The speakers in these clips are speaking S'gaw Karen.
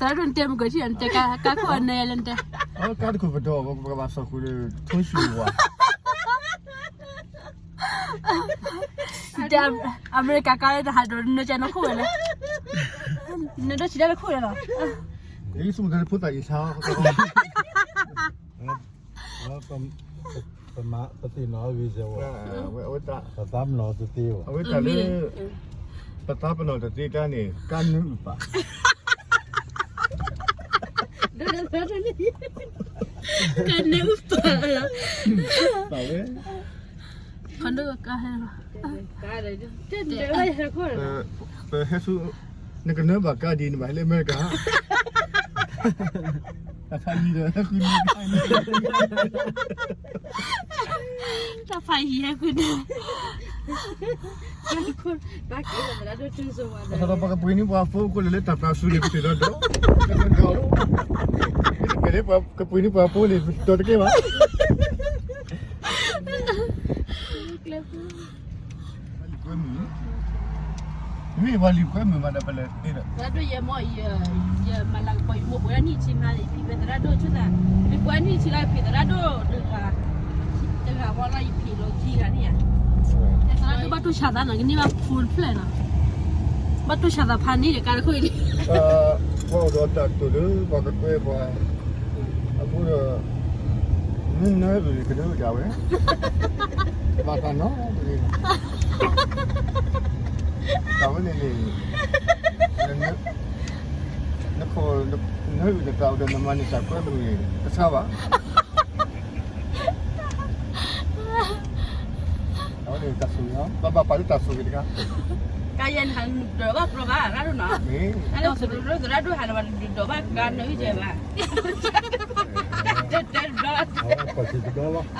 သရၣ်ဒိၣ်နတဲမုၢ်ကၢထံၣ် နတဲကါခိၣ်အနၢယဲလၢနတဲ, ကါတခိၣ်ပဒီး ပကဘၣ်စီၣ်ဃုာ်ဒီး ထိၣ်ဆူၣ်ဝါ အမဲရကၤကါလၢတဟးဒီးနၢကၢနခိၣ်ဝဲလဲၣ်, နဒိၣ်ဆံးတၢ်တခိၣ်လဲၣ်လီၤ, ယဆိကမိၣ်ဖိသၣ်အံၤဆါ ပသ့ၣ်နီၣ်ဂ့ၤစဲဝဲ, ပသးပနီၣ်တသ့ဘၣ်, အဝဲတၢ်လၢ ပသးပနီၣ်တသ့တၢ်န့ၣ် ကါနၢအုၣ်ပာ်, ကါနၢအုၣ်ပာ်လီၤ, ပဝဲ ခီဒိၣ်ကါဟဲလီၤ, ပဟဲဆူ နကနၢဘၣ်ကါဒ်န့ၣ်ဘၣ် ဟဲလၢအမဲရကၤ, တၢ်ဖးယံၤဒီး ဟဲဃုန့ၣ် တၢ်ဖးယံၤဟဲဃုန့ၣ် ပကပှ့ၤန့ၢ်ပှၤဖိအခိၣ်လၢ လၢတၢ်ပျၢ်ဆူန့ၣ် ပတဒီးဒီး, ပတဒီး, မ့ၢ်လၢပကပှ့ၤန့ၢ်ပှၤဖိန့ၣ် ပတဒီးတကဲဘၣ်. မ့ၢ်ပှၤလံၤခွဲမုာ်မးဒီး ပလဲၤသ့ဒီး သရၣ်ဒိၣ်ယဲမီၢ်, ယမၤလၤကပီၤ ယမိၢ်ပှဲၤဒၣ်နံၣ်ဆံမး ယဖံးဝဲသရၣ်ဒိၣ်ဆူသး, မ့ၢ်ပှဲၤနံၣ်ဆံလီၤ ယဖံးသရၣ်ဒိၣ်တဂၤ, တဂၤဝဲလီၤ ယဖံးလီၤခံဂၤန့ၣ်ဧါ, သရၣ်ဒိၣ်ဘၣ်တူၢ်ဆါသးနီၤ ကန့ၢ်ဘၣ်ဖိတဖျၢၣ်နီၤ, ဘၣ်တူၢ်ဆါသးဖးန့ၣ်ဒီး ကါတခိၣ်အံၤန့ၣ် ပှၤအိၣ်ဒီးတၢ်တိာ်လၢ ပှၤကကွဲပှၤ အဃိဒီး မ့ၢ်နၢအုၣ်န့ၣ် ကနၢအုၣ်ဒၣ်ဝဲ, ဘၣ်တၢ်နီတဂ့ၤ, တၢ်ဝဲန့ၣ်န့ၣ် နခိၣ် နၢအုၣ်နတၢ်အိၣ်ဒီး နမၤန့ၢ်တၢ်ကွဲမုာ်န့ၣ် တဆါဘၣ်. အဝဲန့ၣ်တၢ်ဆိၣ်ဂ့ၤ, ပဘၣ်ပာ်လၢတၢ်ဆိၣ်ဂ့ၤတခါ, ကါယဲနဟးနုာ်ဒီးဘၣ်ကြီဘၣ် ရၣ်ဒိၣ်နီၤ, သရၣ်ဒိၣ်ဟးလၢဘၣ်နုာ်ဒီးဘၣ်ကါနၢအုၣ်ကဲဘၣ်, တဲတဘျီ, အခီၣ်ထံးတဘျီ,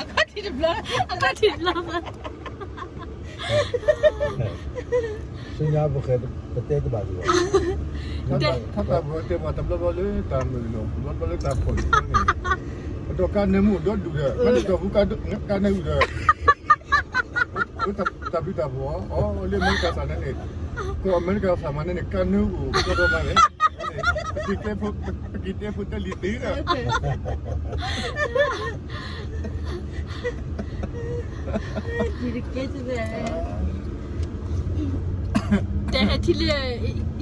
အခီၣ်ထံးတဘျီ, ဆူညါပဃဲပတဲတဘၣ်ဒံးဘၣ်, ထီၣ်တၢ်ပတဲပှၤတဘျီဘျီလၢတၢ်မုာ်လီၤ တဘျီဘျီလၢတၢ်ဖှီၣ်န့ၣ်, ပဒီးကါနၢမူဒီဒူၣ်ဒီး ပဒီးဘူးကါနၢအုၣ်ဒီး တၢ်ဘျုးတၢ်ဖှိၣ်, အိၣ်လၢအမဲရကၤစၢ်န့ၣ်န့ၣ်, ကီၢ်အမဲရကၤစၢ်မၤန့ၣ်န့ၣ် ကါနၢအုၣ်ကီဒီမးန့ၣ်, ပက့ၤတဲဖိတလံၤသ့ဒီး, တဲဟဲထံၣ်လၢ,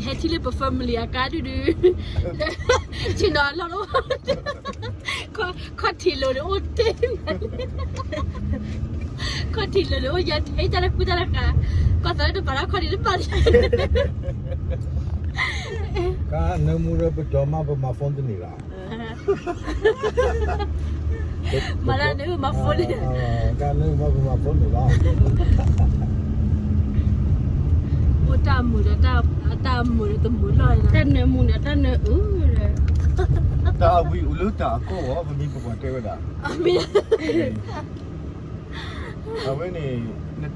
ဟဲထံၣ်လၢပ family အကါဒုဒု, ဆ့ၣ်နီၤလီၤလီၤ, ခီၣ်ထံးလိၤန့ၣ်အိၣ်တ့ၢ်, ခီၣ်ထံးလိၤန့ၣ်အိၣ်ယၤထဲတၢ်လၢဃုတၢ်လၢဃာ်, ကီၢ်သးလၢတပာ်လၢခီၣ်ထံးတပာ်လၢ, ကါနၢမူဒီးပဒီးမးပမၤ phone တန့ၢ်ဘၣ်, မၤလၢနမၤ phone န့ၣ်, ကါနၢမူပမၤ phone န့ၣ်ဘၣ်, အိၣ်တၢ်မုာ်ဒီး, တၢ်မုာ်ဒီးတမုာ်လီၤ, တၢ်နၢမူန့ၣ် တၢ်နၢအုၣ်, တၢ်အဝံၤအိၣ်လၢတၢ်အကီၢ်အီၤ ပမံၤပပှၢ်တဲဝဲဒၣ်, အဝဲန့ၣ်,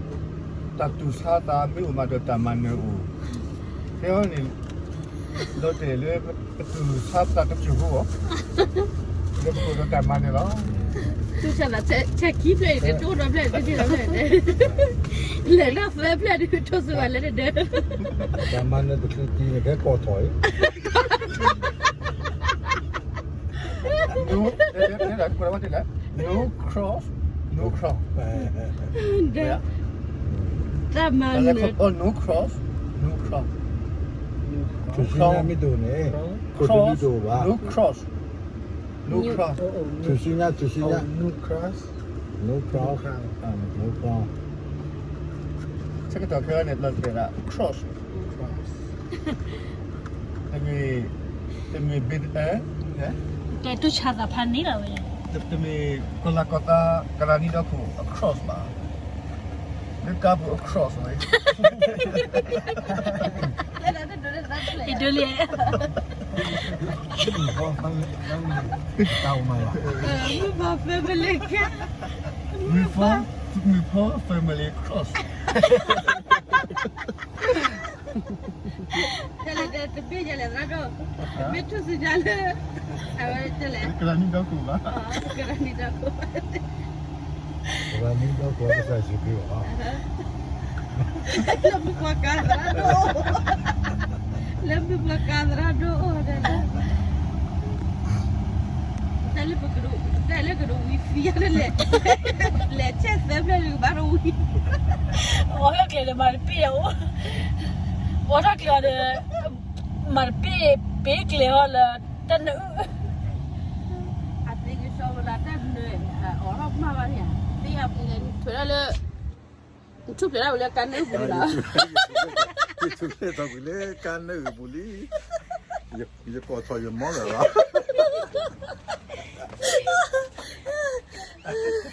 တၢ်တူၢ်ဆါသးမ့ၢ်အိၣ်မးဒီးတၢ်မၤနၢၤအိၣ်, ဖဲအံၤန့ၣ်, ဒီးတဲလၢပတူၢ်ဆါသးတစိၢ်ဖိအီၤ, ဒီးပအိၣ်ဒီးတၢ်မၤနၢၤလီၤ, တူၢ်ဆါသးဆဲးခံဖျၢၣ်အံၤ တအိၣ်ဒီးဖျၢၣ်တဖျၢၣ်, လဲၤလၢသၢဖျၢၣ်ဒုးထိၣ်စ့ဝဲလဲၤတဒၢ, တၢ်မၤနၢၤတချုးတံၤန့ၣ် ကဲကီၢ်ထီၣ်အံၤ No, no cross, no cross. တၢ်မၤနၢၤ, oh, no cross, no cross. ထူၣ်စုညါမ့ၢ်တအိၣ်န့ၣ်, ခိၣ်တဒုတအိၣ်ဘၣ်, no cross, no cross. ထူၣ်စုညါ, ထူၣ်စုညါ, no cross, no cross, no cross. ဆၢကတီၢ်ခဲအံၤန့ၣ် လီၤတဲာ်ဒၣ် cross, တမ့ၢ်, တမ့ၢ်ဘ့ၣ်တ, ကဲတူၢ်ဆါသးဖးန့ၣ်လီၤဝဲ, တမ့ၢ်ကီၢ်လၤကီၢ်သး ကလၤနံဒီခိၣ် အ cross ဘၣ်, လၢကါပူၤအ cross ဝဲ, ဒိလံ, မုၢ်ဖီ family cross. တလဲၤဒီးတဘ့ၣ်ယလဲၣ်သရၣ်ဒိၣ်, မ့ၢ်ထူၣ်စုညါလၢ, အဝဲတလဲၤ, ကလၤနံဒီခိၣ်ဘၣ်, ကလၤနံဒီခိၣ်, ကလၤနံဒီခိၣ်ကစၢ်ယ့ၣ်ၡူးခရံာ်ဘၣ်, လၢမုၢ်ပှၤကါသရၣ်ဒိၣ်, လၢမုၢ်ပှၤကါသရၣ်ဒိၣ်အိၣ်ဒၣ်လၢ ယၤလၢလဲၤ, လဲၤဆဲးသၢဖျၢၣ်န့ၣ်ကဘၣ်တဝံၤ, အိးထီၣ်ကျဲဒီးမၤတပ့ၢ်အိၣ်, အိးထီၣ်ကျဲအီၤဒီး မၤတပ့ၢ်, ပ့ၤကျဲအီၤလၢတၢ်နၢအုၣ်, အသ့ကဆှီဝဲဒၣ်တၢ်နၢ, အိးထီၣ်မးဘၣ်န့ၣ်, သ့အပူၤလဲၤနုာ်ထွဲဒၣ်လၢ, နထူၣ်ဖျဲးဒၣ်ဝဲလၢကါနၢအုၣ်ပူၤလီၤ, ယထူၣ်ဖျဲးထီၣ်ကွံာ်လၢကါနၢအုၣ်ပူၤလံ, ယကိးထီၣ်ယမီၢ်လၢၤလီၤ.